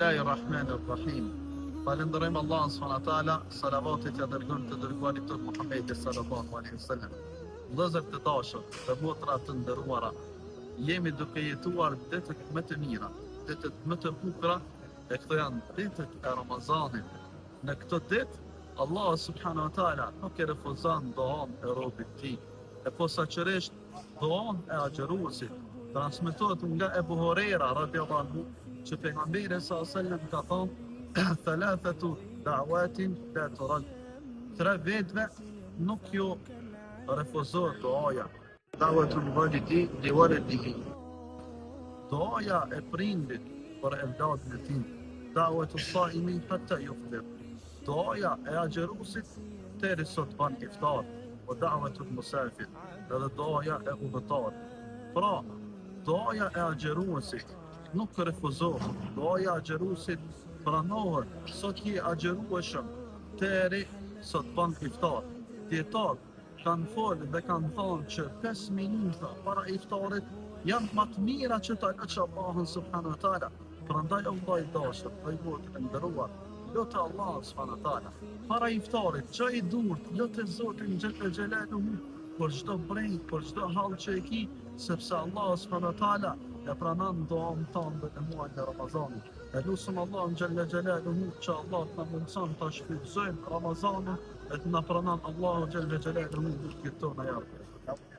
Bismillahi Rahmani Rahim. Falënderojmë Allahun subhanahu wa taala, salavatet ia dërgojmë të dërguarit tonë Muhammedit sallallahu alaihi wasallam. Vëllezër të dashur dhe motra të nderuara, jemi duke jetuar ditët më të mira, ditët më të bukura, e këto janë ditët e Ramazanit. Në këto ditë Allahu subhanahu wa taala nuk e refuzon duan e robit të tij. E posaçërisht Duan e agjëruesit transmetohet nga Ebu Hurejra radiallahu anhu që pejgamberi sa selam ka thënë thalathatu da'watin la turad. Tre vetëve nuk ju refuzohet duaja. Da'watul walidi li waladihi. Duaja e prindit për evladin e tij. Da'watu saimi hatta yuftir. Duaja e agjëruesit derisa të bën iftar, wa da'watul musafir, edhe duaja e udhëtarit. Pra, duaja e agjëruesit nuk refuzohet, duaja e agjëruesit pranohet, sa të je agjërueshëm deri sa të bën iftar. Dijetarët kanë folë dhe kanë thonë që 5 minuta para iftarit janë ma të mira që ta lutsh Allahun subhanahu wa taala. Prandaj o vëlla i dashur, o motër e nderuar, lute Allahun subhanahu wa taala. Para iftarit, çoji durt, lute Zotin xhelle xhelaluhu për çdo brengë, për çdo hall që e ki, sepse Allahu subhanahu wa taala e pranon duan tënde në muajin e Ramazanit. E lusim Allahun xhelle xhelaluhu që Allah të na mundëson ta shfrytëzojmë Ramazanin e të na pranon Allahu xhelle xhelaluhu lutjet tona ja Rabbi.